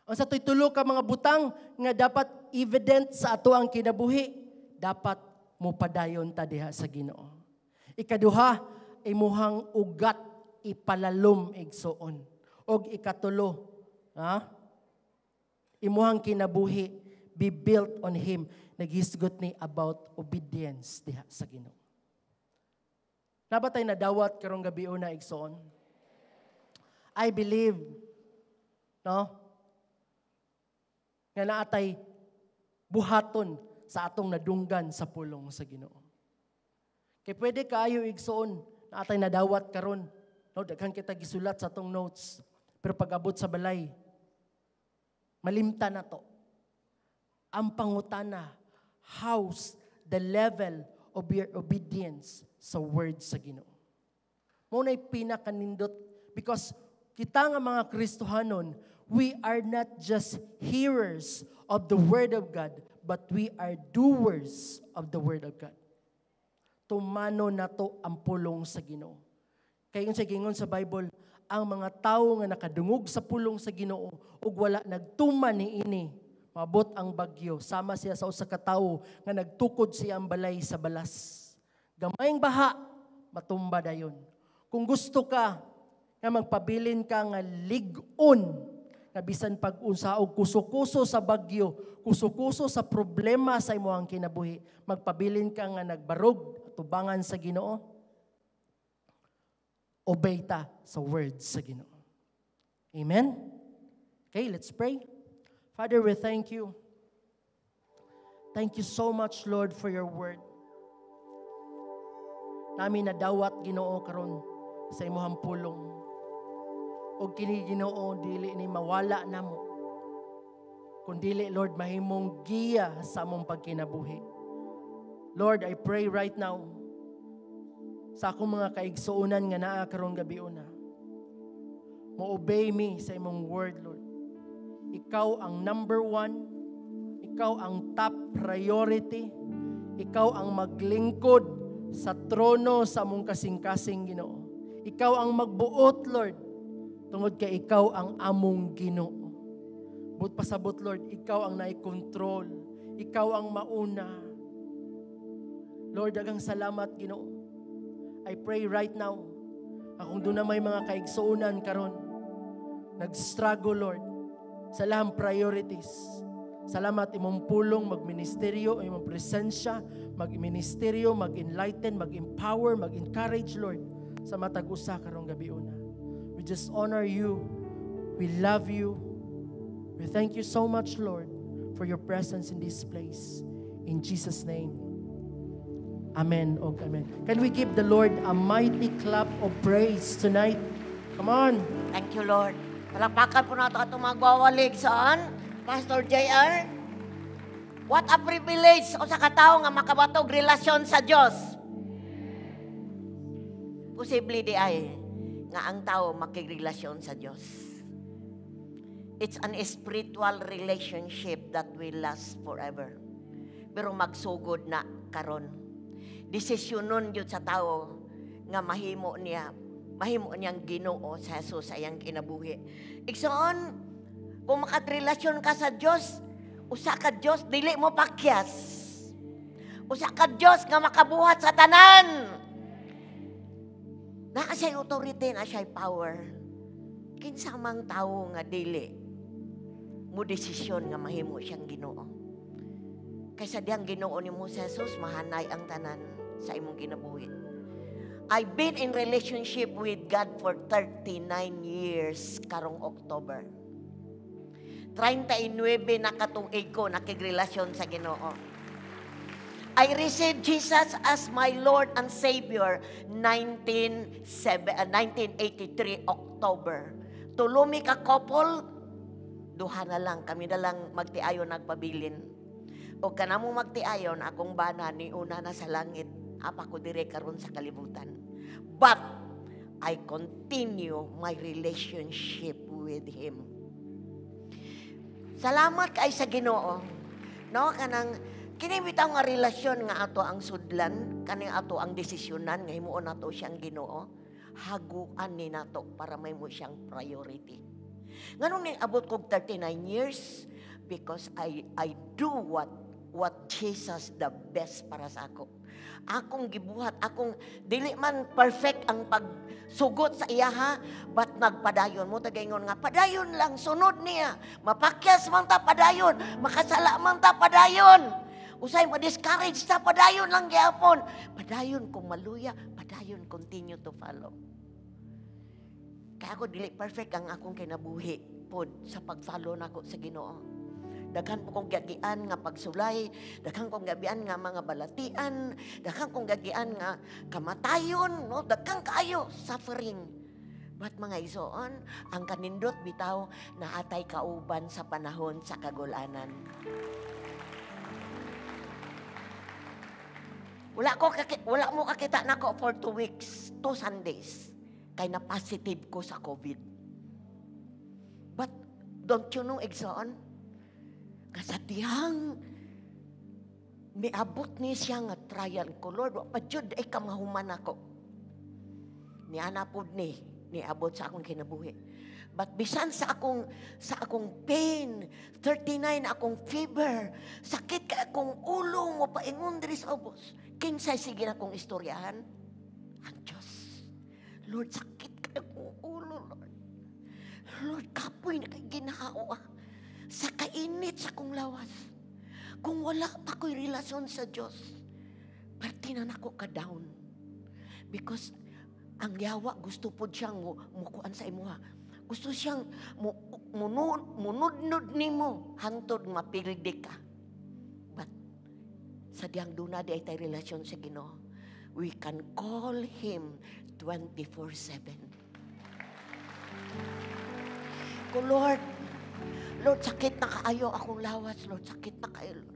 Ang sa tulo ka mga butang nga dapat evident sa ato ang kinabuhi, dapat mo padayon ta diha sa Ginoo. Ikaduha, imuhang ugat ipalalom, igsuon. Og ikatulo, ha? Imuhang kinabuhi be built on Him. Naghisgot ni about obedience diha sa Ginoo. Naa ba tay nadawat karong gabi una, igsoon? I believe, no, nga naatay buhaton sa atong nadunggan sa pulong sa Ginoo. Kay pwede kaayo, igsoon, naatay nadawat karon. No, daghan kita gisulat sa atong notes. Pero pag-abot sa balay, malimta na to. Ang pangutana, how's the level of your obedience sa word sa Ginoo? Mao na'y pinakanindot because kita nga mga Kristohanon, we are not just hearers of the word of God, but we are doers of the word of God. Tumano nato ang pulong sa Ginoo. Kay sa gingon sa Bible, ang mga tawo nga nakadungog sa pulong sa Ginoo ug wala nagtuman niini, maabot ang bagyo, sama siya sa usa ka tawo nga nagtukod siya ang balay sa balas. Gamayng baha, matumba dayon. Kung gusto ka nga magpabilin ka nga lig-on, nga bisan pag unsa og kuso-kuso sa bagyo, kuso-kuso sa problema sa imong kinabuhi, magpabilin ka nga nagbarog tubangan sa Ginoo, obey ta sa words sa Ginoo. Amen? Okay, let's pray. Father, we thank you. Thank you so much, Lord, for your word. Nami nadawat, Ginoo, karon sa imuhang pulong. Og kini, Ginoo, dili ni mawala namo. Kundili, Lord, mahimong giya sa among pagkinabuhi. Lord, I pray right now sa akong mga kaigsuonan nga naa karong gabiuna. Mo-obey me sa imong word, Lord. Ikaw ang number one. Ikaw ang top priority. Ikaw ang maglingkod sa trono sa among kasing-kasing, Ginoo. Ikaw ang magbuot, Lord, tungod kay ikaw ang among Ginoo. Buot pasabot, Lord, ikaw ang nai-control. Ikaw ang mauna. Lord, daghang salamat, Ginoo. I pray right now, akong duna may mga kaigsuonan karon, nag-struggle, Lord, sa lahang priorities. Salamat imong pulong magministeryo, imong presensya, magministeryo, mag-enlighten, mag-empower, mag-encourage, Lord, sa matag usa karong gabiuna. We just honor you. We love you. We thank you so much, Lord, for your presence in this place. In Jesus' name. Amen. Og amen. Can we give the Lord a mighty clap of praise tonight? Come on. Thank you, Lord. Palakpakan po nato atong magwawalig saan? Pastor JR. What a privilege usa ka tawo nga makabatog relasyon sa Dios. Posible diay nga ang tao makigrelasyon sa Dios. It's an spiritual relationship that will last forever. Pero magsugod na karon. Desisyonon gyud sa tao nga mahimo niyang Ginoo sa Jesus sa iyang kinabuhi. Igsoon, kung makagrelasyon ka sa Dios, usa ka Dios dili mo pakyas. Usa ka Dios nga makabuhat sa tanan. Naa siya'y authority, naa siya'y power. Kinsa mang tawo nga dili mo desisyon nga mahimo siyang Ginoo. Kaysa diyang Ginoo nimo si Jesus, mahanay ang tanan sa imong kinabuhi. I've been in relationship with God for 39 years karong October. 39 na katuig ko nakigrelasyon sa Ginoo. I received Jesus as my Lord and Savior 1983 October. Tulo mi ka couple, duha na lang, kami na lang magtiayon nagpabilin. O kanamo magtiayon, akong bana ni una na sa langit, apa ko dire karon sa kalibutan. But I continue my relationship with Him. Salamat kay sa Ginoo. No, kanang kini bitaw nga relasyon nga ato ang sudlan, kaning ato ang desisyonan nga himuon nato siyang Ginoo, haguan ni nato para mahimo siyang priority. Nganong ning abot kog 39 years? Because I do what Jesus the best para sa ako. Akong gibuhat, akong dili man perfect ang pagsugot sa iya ha, but nagpadayon mo tagaingon nga padayon lang, sunod niya. Mapakyas man ta, padayon, makasala man ta, padayon. Usay ma-discourage ta, padayon lang gyapon. Padayon kung maluya, padayon, continue to follow. Kaya ako dili perfect ang akong kinabuhi pod sa pag-follow nako sa Ginoo. Daghan po kong gagian nga pagsulay, daghan kong gagian nga mga balatian, daghan kong gagian nga kamatayon, no? Daghan kaayo suffering. But mga igsoon, ang kanindot bitaw naatay kauban sa panahon sa kagulanan. Wala mo kakita nako for 2 weeks, 2 Sundays. Kay na positive ko sa COVID. But don't you know, igsoon? Kasadiyang miabot ni siya nga trial ko, Lord, wa pa jud ay ka mahuman ako. Niana pod ni, niabot sa akong kinabuhi. But bisan sa akong pain, 39 akong fever, sakit ka akong ulo mo paingon diri sa ubos. Kinsay sige na akong istoryahan? Ang Diyos. Lord, sakit ka akong ulo, Lord. Lord, kapoy na kay ginhawa. Sa kainit sa kong lawas. Kung wala pa ko'y relasyon sa Diyos, perti na nako ka down. Because ang yawa gusto po siyang mukuan sa imuha. Gusto siyang munudnod nimo hangtod mapildi ka. But sa diyang duna di ay tay relasyon sa Ginoo, we can call Him 24/7. Ko, Lord, Lord, sakit na kaayo akong lawas. Lord, sakit na kaayo, Lord.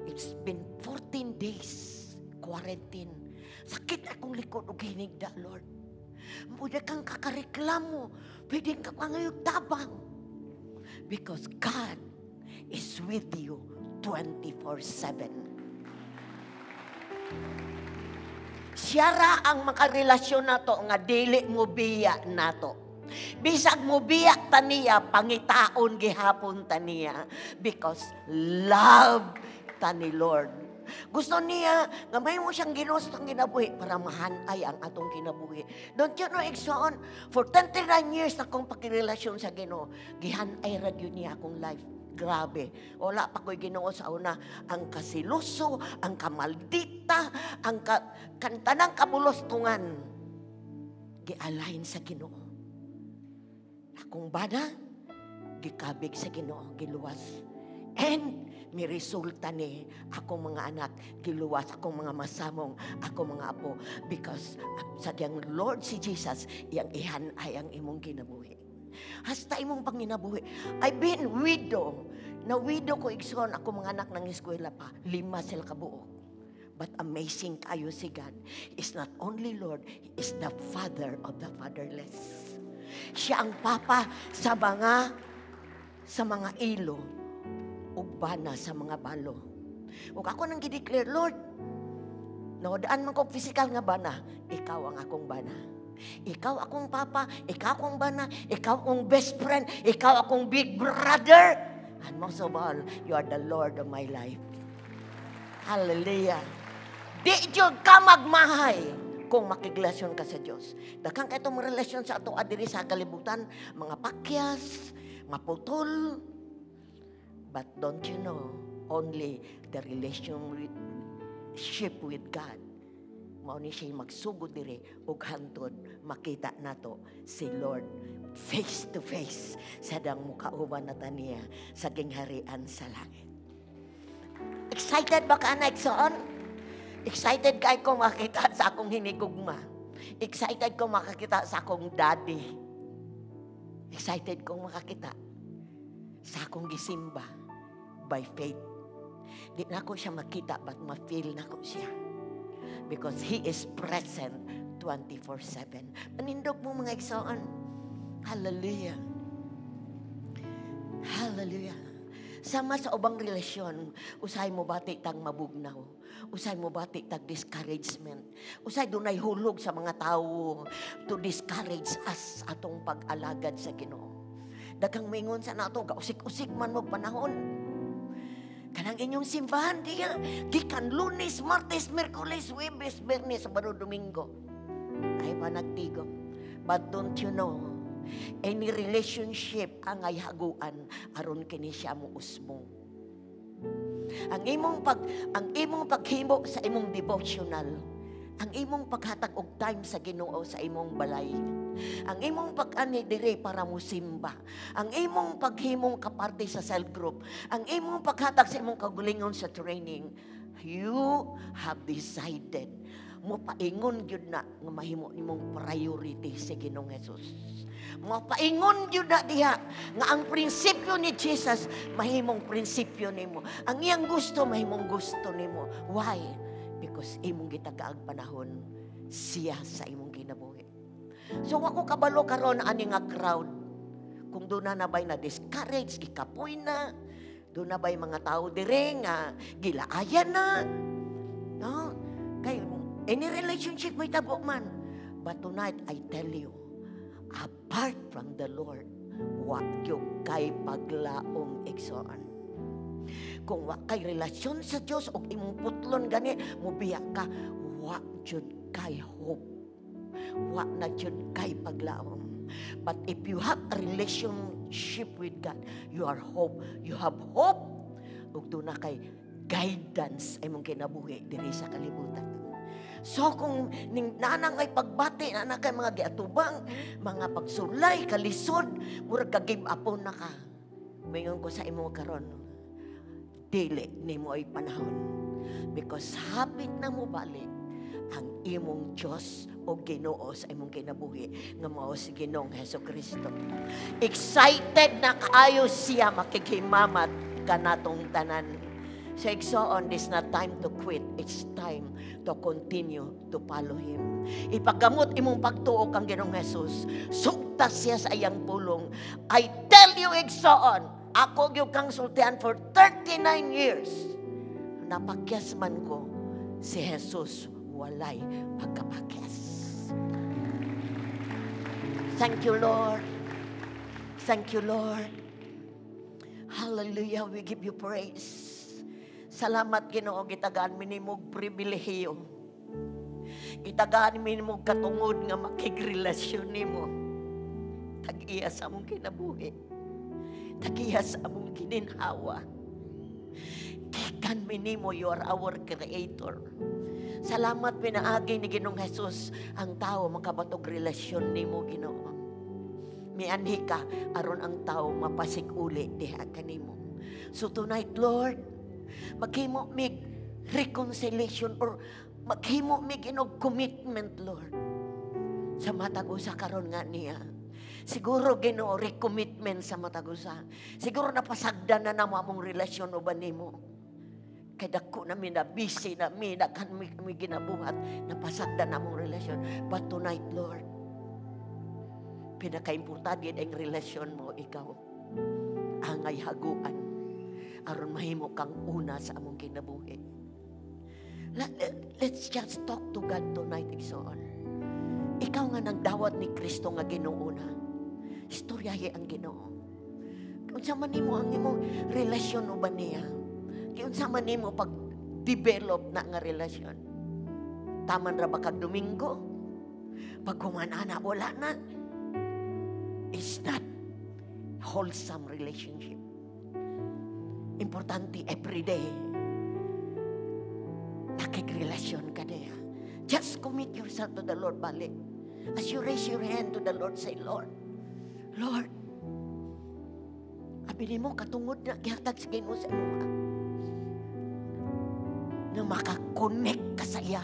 It's been 14 days quarantine. Sakit akong likod ug hinigda, Lord. Pwede kang kakareklamo. Pwede ka pangayog tabang. Because God is with you 24/7. Siya ra ang makarelasyon nato nga dili mo biya nato. Bisag mo biya taniya, pangitaon gihapon taniya. Because love tani Lord. Gusto niya nga may mo siyang Ginoo sa atong kinabuhi para mahanay ang atong kinabuhi. Don't you know, igsoon, for 29 years na akong pakirelasyon sa Ginoo, gihanay ra gyud niya akong life. Grabe. Wala pa ko'y Ginoo sa una. Ang kasiluso, ang kamaldita, ang kantanang kabulustungan, gialain sa Ginoo. Akong bana, gikabig sa Ginoo, giluwas. And may resulta ni akong mga anak, giluwas, akong mga masamong, akong mga apo. Because sa diyang Lord si Jesus, iyang ihanay ang imong kinabuhi. Hasta imong panginabuhi. I've been widow. Na widow ko, igsoon, ako mga anak ng eskwela pa. 5 sila kabuok. But amazing kayo si God. He is not only Lord, He is the Father of the fatherless. Siya ang papa sa mga ilo ug bana sa mga balo. Ug ako nang gideclare, Lord, nawadaan man ko physical nga bana, ikaw ang akong bana. Ikaw akong papa, ikaw akong bana, ikaw akong best friend, ikaw akong big brother. And most of all, you are the Lord of my life. Hallelujah. Di jud ka magmahay kung makiglasyon ka sa Diyos. Daghang kay itong relasyon sa ato adiri sa kalibutan, mga pakyas, maputol. But don't you know, only the relationship with God, mao ni siya magsugod diri ug hantod makita nato si Lord face to face sa dang mukauban na taniya sa gingharian sa langit. Excited ba ka na, igsoon? Excited kay ko makita sa akong hinigugma. Excited ko makakita sa akong daddy. Excited kong makakita sa akong gisimba by faith. Di na ko siya makita but ma-feel na ko siya. Because He is present 24/7. Panindog mo, mga igsoon. Hallelujah. Hallelujah. Sama sa ubang relasyon, usay mo bati tag mabugnaw. Usay mo bati tag discouragement. Usay dunay hulog sa mga tao to discourage us atong pag-alagad sa Ginoo. Daghang mingon sa nato, gausik-usik man mo panahon. Kanang inyong simbahan, diya, gikan Lunes, Martes, Miyerkules, Huwebes, Biyernes, Sabado, Domingo. Ay pa nagtigo. But don't you know, any relationship ang ay haguan aron kini siya mo usmong. Ang imong paghimo sa imong devotional, ang imong paghatag og time sa Ginoo sa imong balay, ang imong pag-ani dire para mo simba, ang imong paghimong kaparte sa cell group, ang imong paghatag sa imong kaugalingon sa training, you have decided mo paingon gyud na nga mahimo nimong priority si Ginoong Jesus. Mapaingon gyud na diha nga ang prinsipyo ni Jesus mahimong prinsipyo nimo. Ang iyang gusto mahimong gusto nimo. Why? Because imong gitagaag panahon siya sa imong kinabuhi. So wa ko kabalo karon ani nga crowd kung doon na ba'y na discourage, gikapoy na, doon na ba'y mga tao dire nga gilaayan na. No? Kay any relationship may tabo man. But tonight I tell you, apart from the Lord, wa gyud kay paglaom, igsoon. Kung wa kay relasyon sa Dios og imong putlon gani, mubiya ka, wa jud kay hope. Wa na jud kay paglaom. But if you have a relationship with God, you are hope. You have hope. Ug doon na kay guidance ay imong kinabuhi diri sa kalibutan. So kung ning nanang ay pagbati, nana kay mga giatubang, mga pagsulay, kalisod, murag ka-give up na ka. Mayon ko sa imo karon, dili nimo ay panahon. Because hapit na mo balik Ang imong Diyos o Ginoo sa imong kinabuhi nga mao si Ginoong Hesus Kristo. Excited na kaayo siya makighimamat kanatong tanan. So igsoon, this not time to quit. It's time to continue to follow Him. Ipagamot imong pagtuo kang Ginoong Jesus. Sugta siya sa iyang pulong. I tell you, igsoon, ako gyud kang sultian for 39 years. Napakyas man ko, si Jesus walay pagkapakyas. Thank you, Lord. Thank you, Lord. Hallelujah. We give you praise. Salamat, Ginoo, gitagaan mi nimog pribilehiyo. Gitagaan mi nimog katungod nga makigrelasyon nimo. Tag-iya sa among kinabuhi. Tag-iya sa among gininhawa. Gikan mi nimo, you are our creator. Salamat pinaagi ni Ginoong Jesus ang tao makabatog relasyon nimo, Ginoo. Mianhi ka aron ang tao mapasig-uli diha kanimo. So tonight, Lord, maghimo mig reconciliation or maghimo mig inog commitment, Lord. Sa matag usa karon nga niya. Siguro, Ginoo, recommitment sa matag usa. Siguro napasagdan na namo among relasyon uban nimo. Kay dako na mi, na busy na mi, daghan mi ginabuhat, napasagdan na among relasyon. But tonight, Lord, pinakaimportante ang relasyon mo ikaw. Angay haguan aron mahimo kang una sa among kinabuhi. Let's just talk to God tonight, igsoon. Ikaw nga nagdawat ni Kristo nga Ginoo na. Istoryahe ang Ginoo. Unsa man nimo ang imong relasyon uban niya? Unsa man nimo pag-develop na nga relasyon? Taman ra ba kag Domingo? Pag human ana, wala na. It's not wholesome relationship. Importante every day nakigrelasyon ka niya. Just commit yourself to the Lord, balik. As you raise your hand to the Lord, say, "Lord, Lord, abi nimo katungod na gihatag sa Ginoo sa imo na makakonect ka sa iya.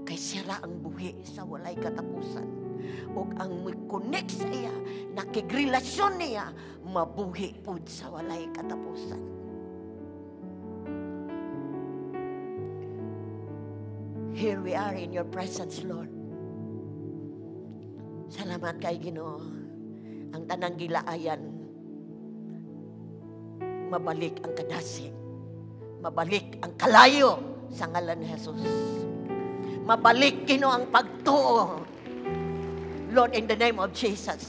Kay siya ang buhi sa walay katapusan. Ug ang connect sa iya, nakigrelasyon niya, mabuhi pud sa walay katapusan. Here we are in your presence, Lord. Salamat kay Ginoo. Ang tanang gilaayan, mabalik ang kadasig. Mabalik ang kalayo sa ngalan ni Jesus. Mabalik, Ginoo, ang pagtuo. Lord, in the name of Jesus.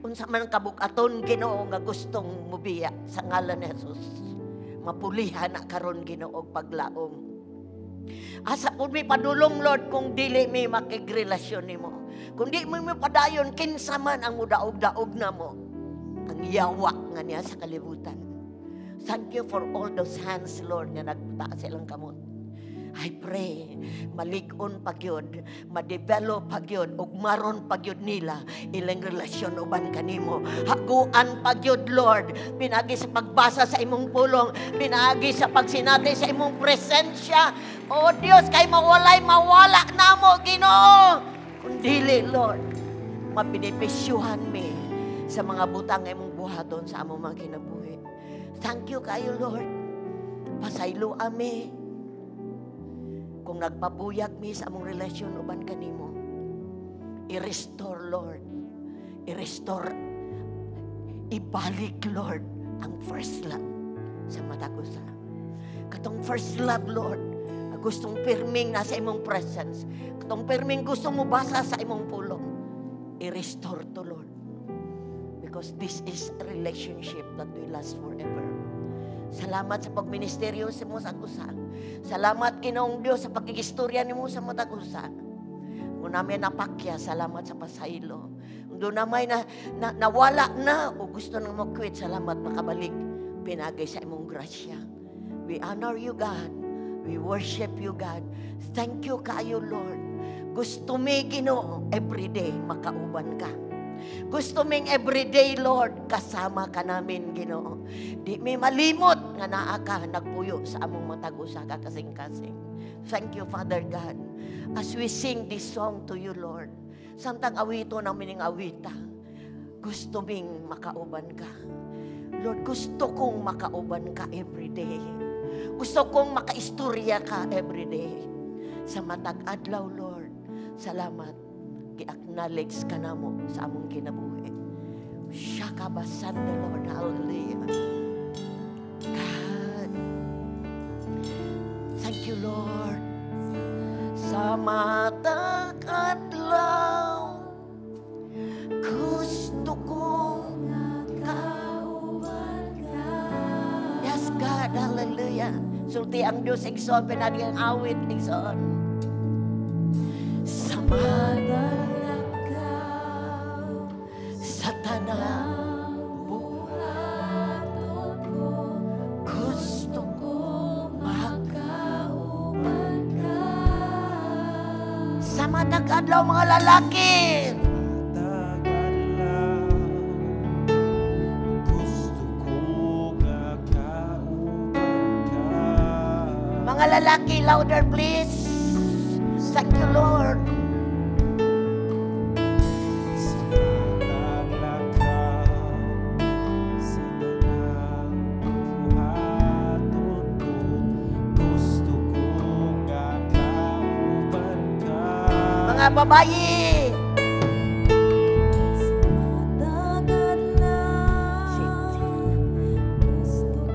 Unsa man ang kabukaton, Ginoo, nga gustong mubiya sa ngalan ni Jesus. Mapulihan na karon, Ginoo, og paglaom. Asa pud mi padulong, Lord, kung dili mi makigrelasyon nimo? Kung di mi padayon, kinsa man ang mudaog-daog namo? Ang yawa nga niya sa kalibutan. Thank you for all those hands, Lord, nga nagtaas ilang kamot. I pray, malig-on pa gyud, ma-develop pa gyud, ug maron pa gyud nila ilang relasyon uban kanimo. Haguan pa gyud, Lord, pinaagi sa pagbasa sa imong pulong, pinaagi sa pagsinati sa imong presensya. O Dios, kay mawalay mawala namo, Ginoo. Kung dili, Lord, mabinipisyuhan mi sa mga butang nga imong buhaton sa among mga kinabuhi. Thank you kayo, Lord. Pasaylo ami kung nagpabuyag mi sa among relasyon uban kanimo. I-restore, Lord. I-restore. Ibalik, Lord, ang first love sa matag usa. Katong first love, Lord, gustong pirming nasa imong presence. Katong pirming gusto mo basa sa imong pulong. I-restore to, Lord. Because this is a relationship that will last forever. Salamat sa pagministeryo sa mo sa usa. Salamat, Ginoong Diyos, sa pagkigistorya nimo sa matag usa. Kung namin napakya, salamat sa pasaylo. Kung doon namay na nawala na o gusto nang mo-quit, salamat makabalik. Pinagay sa imong grasya. We honor you, God. We worship you, God. Thank you kayo, Lord. Gusto mi, Ginoo, every day makauban ka. Gusto ming everyday, Lord, kasama ka namin, Ginoo. Di mi malimot nga naa ka nagpuyo sa among matag usa ka kasing-kasing. Thank you, Father God. As we sing this song to you, Lord, samtang awito namin ning awita, gusto ming makauban ka. Lord, gusto kong makauban ka every day. Gusto kong makaistorya ka every day. Sa matag adlaw, Lord, salamat. Gi-acknowledge ka namo sa among kinabuhi. Shakabasanda, Lord. Hallelujah. God. Thank you, Lord. Sa matag adlaw, gusto kong Kauban ka. Yes, God. Hallelujah. Sulti ang Diyos, igsoon, pinaagi ang awit, igsoon. Sa Matalakaw sa tanang buhaton ko, gusto ko makauban ka. Sa matag adlaw, mga lalaki. Matag adlaw, gusto ko nga kauban ka. Mga lalaki, louder please. Thank you, Lord. Sa matag lakaw, sa tanang buhaton ko, gusto ko nga kauban ka. Mga babae. Sa matag adlaw, gusto ko.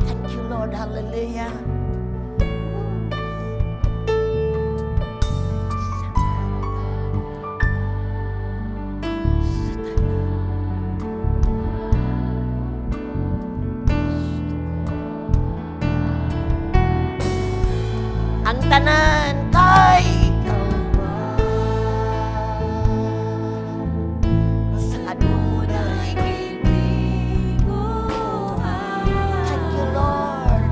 Thank you, Lord. Hallelujah. Sa tanang ang tanan kay ikaw man sa kanunay. Thank you, Lord.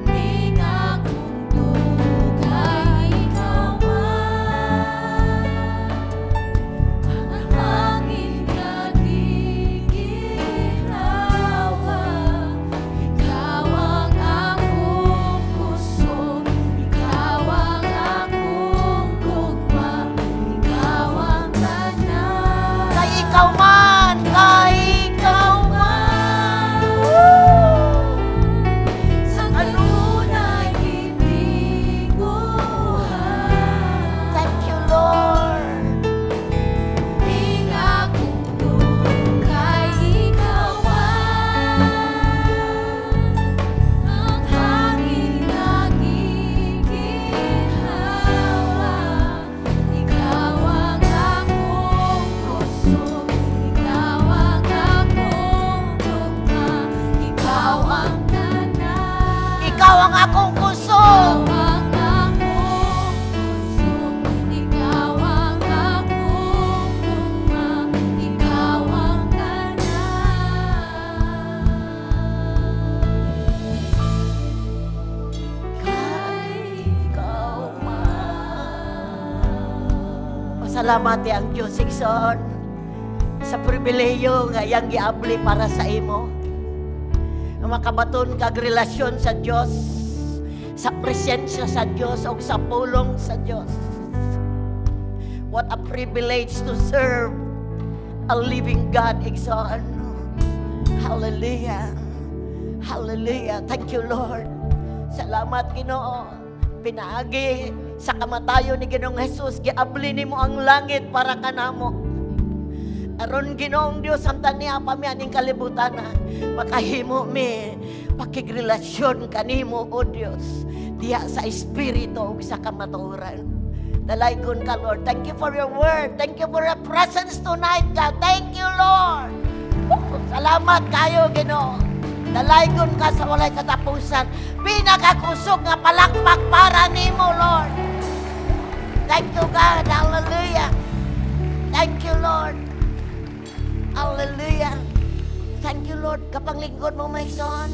Ning akong dugay, ikaw man ang hangin nga giginhawa. Ikaw ang akong kusog, ikaw ang akong gugma, ikaw ang tanan. Kay ikaw man, kay ikaw man. Sa kanunay gitiguhan. Thank you, Lord. Ning akong dugay, ikaw man ang hangin nga giginhawa. Ikaw ang akong kusog, ikaw ang akong gugma, ikaw ang tanan. Ikaw ang akong kusog. Ikaw ang akong kusog, ikaw ang akong gugma, ikaw ang tanan. Kay ikaw man. Pasalamati ang Diyos, igsoon, sa pribilehiyo nga iyang giabli para sa imo. Nga makabaton kag relasyon sa Dios, sa presensya sa Dios o sa pulong sa Dios. What a privilege to serve a living God, igsoon. Hallelujah. Hallelujah. Thank you, Lord. Salamat, Ginoo. Pinaagi sa kamatayon ni Ginoong Jesus, giabli nimo ang langit para kanamo. Aron, Ginoong Dios, samtang naa pa mi aning kalibutan na makahimo mi pakigrelasyon kanimo, o Dios, diha sa espiritu ug sa kamatuoran. Dalaygon ka, Lord. Thank you for your word. Thank you for your presence tonight, God. Thank you, Lord. Woo! Salamat kayo, Ginoo. Dalaygon ka sa walay katapusan. Pinakakusog nga palakpak para nimo, Lord. Thank you, God. Hallelujah. Thank you, Lord. Hallelujah. Thank you, Lord. Kapanglingkod mo, my son.